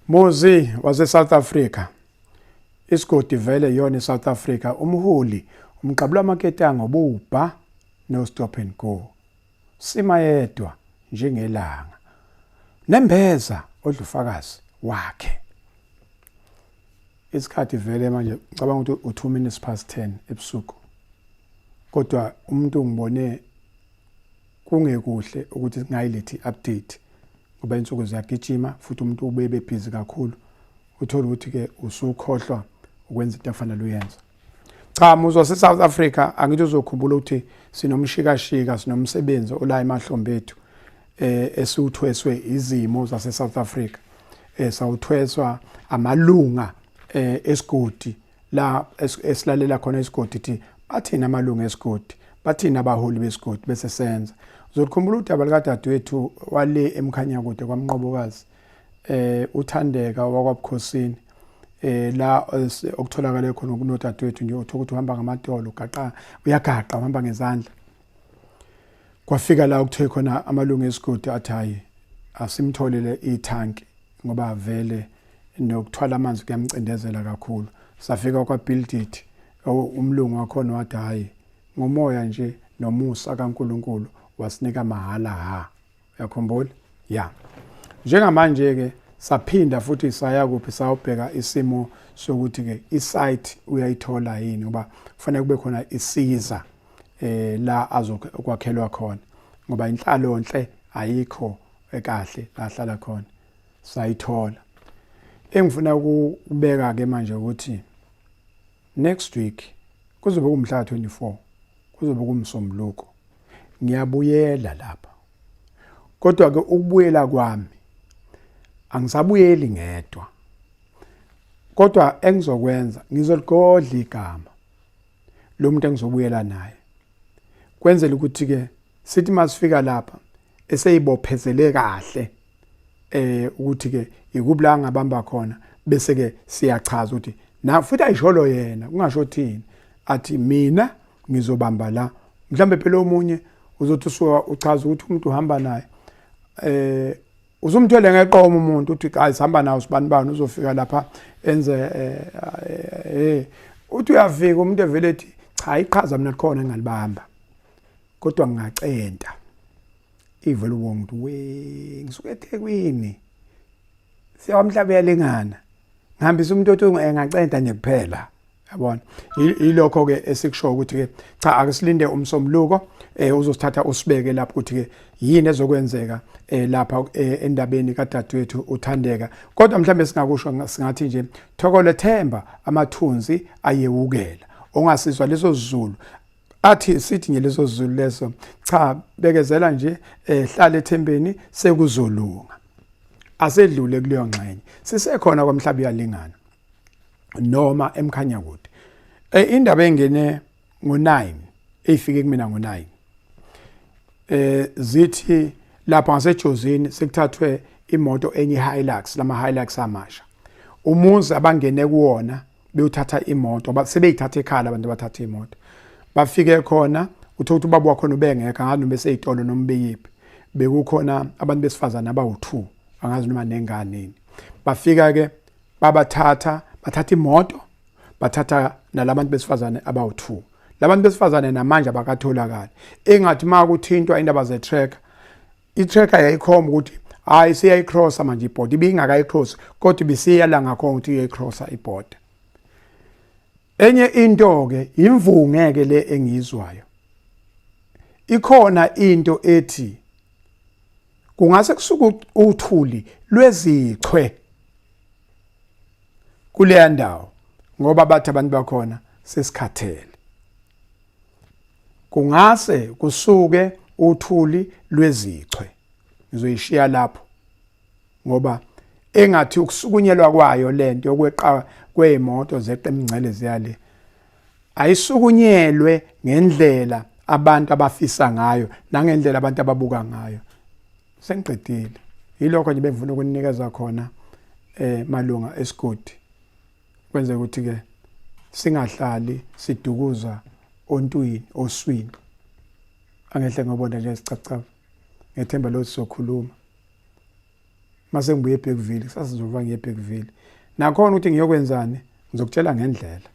Muzi wase South Africa. Isigodi vele iyona iSouth Africa umholi umqabula amaketango bubha no stop and go. Sima yedwa njengelanga. Nembeza odlufakazi wakhe. Isikhathi vele manje ngicabanga ukuthi u2 minutes past 10 ebusuku. Kodwa umuntu ngibone kungekuhle ukuthi singayilethi update ngoba insuku ziyagijima futhi umuntu ube bebhizi kakhulu uthole ukuthi ke usukhohlwa ukwenza into afanele uyenza. Cha muzwa se-South Africa angithi uzokhumbula ukuthi sinomshikashika sinomsebenzi ola emahlombe ethu esiwuthweswe izimo zase-South Africa, sawuthweswa amalunga esigodi la esilalela khona isigodi thi bathini amalunga esigodi, bathini abaholi besigodi, bese senza. Uzokhumbula udaba likadadewethu wale eMkhanyakude kwaMnqobokazi, uThandeka wakwabukhosini, la okutholakala khona kunodadewethu nje uthola ukuthi uhamba ngamadolo, ugaqa, uyagaqa, uhamba ngezandla. Kwafika la okuthiwe khona amalungu esigodi athi hayi, asimtholele ithanki ngoba vele nokuthwala amanzi kuyamcindezela kakhulu. Safika kwa Build It, umlungu wakhona wathi hayi, ngomoya nje nomusa kaNkuluNkulu wasinika mahala ha. Uyakhumbula? Ya. Njengamanje ke saphinda futhi saya kuphi, sayobheka isimo sokuthi ke isite uyayithola yini, ngoba kufanele kube khona isiza la azokwakhelwa khona, ngoba inhlalo nhle ayikho ekahle la hlala khona. Sayithola. Engifuna ukubeka ke manje ukuthi next week kuzobe kumhla 24, kuzobe kumsombuluko, ngiyabuyela lapha. Kodwa ke ukubuyela kwami angisabuyeli ngedwa, kodwa engizokwenza ngizoligodla igama lo muntu engizobuyela naye, kwenzela ukuthi ke sithi masifika lapha eseyibophezele kahle ukuthi ke ikuphi la ngabamba khona, bese ke siyachaza ukuthi na futhi ayisholo yena, kungasho thini athi mina ngizobamba la. Mhlambe phela omunye uzothi usuka uchaza ukuthi umuntu uhamba naye, uzumthwele ngeqoma umuntu, uthi guys hamba nawo sibani bani, uzofika lapha enze uthi uyafika umuntu evele ethi cha, iqhaza mina likhona engalibamba kodwa ngingacenta ivele ubonga ukuthi we ngisuke eThekwini siyawamhlaba uyalingana, ngihambisa umuntu othi engacenta nje kuphela. Yabona, ilokho ke esikusho ukuthi ke cha, akusilinde umsombuluko, uzosithatha usibeke lapho ukuthi ke yini ezokwenzeka lapha endabeni kadadewethu uThandeka. Kodwa mhlambe singakusho singathi nje thokole themba amathunzi ayewukela ongasizwa leso Zulu athi sithi nje leso Zulu leso cha, bekezela nje, hlala ethembeni sekuzolunga. Asedlule kuleyo ngxenye, sisekhona kwamhlaba uyalingana noma eMkhanyakude. Indaba engene ngo9 eyifike kumina ngo9, zithi lapha ngaseJozini sekuthathwe imoto enye Hilux, lama Hilux amasha. Umuzi abangene kuwona beyothatha imoto, sebeyithatha ekhaya abantu abathatha imoto, bafike khona uthola ukuthi ubaba wakhona ubengekho, angazi noma eseyitolo noma beyiphi. Bekukhona abantu besifazane abawu2, angazi noma nengane yini. Bafika ke babathatha, bathatha imoto, bathatha nalabantu besifazane abawu2. Labantu besifazane namanje abakatholakali. Engathi makuthintwa indaba ze-tracker, i-tracker yayikhomba ukuthi hayi, siyayicrossa manje ibhoda, ibingakayicross kodwa ibisiya la ngakhona ukuthi iyayicrossa ibhoda. Enye into ke imvunge ke le engiyizwayo, ikhona into ethi kungase kusuke uthuli lwezichwe kuleya ndawo, ngoba bathi abantu bakhona sesikhathele. Kungase kusuke uthuli lwezichwe. Ngizoyishiya lapho ngoba engathi ukusukunyelwa kwayo lento yokweqa kwezimoto zeqa imingcele ziyale ayisukunyelwe ngendlela abantu abafisa ngayo nangendlela abantu ababuka ngayo. Sengiqedile, yilokho nje bengifuna ukunikeza khona malunga esigodi, kwenze ukuthi ke singahlali sidukuza ontwini oswini. Angehle ngobona nje isicabucabu, ngethemba lo sizokhuluma. Mase ngibuye eBergville, kusasa ngizovuka ngiye eBergville. Nakhona ukuthi ngiyokwenzani, ngizokutshela ngendlela.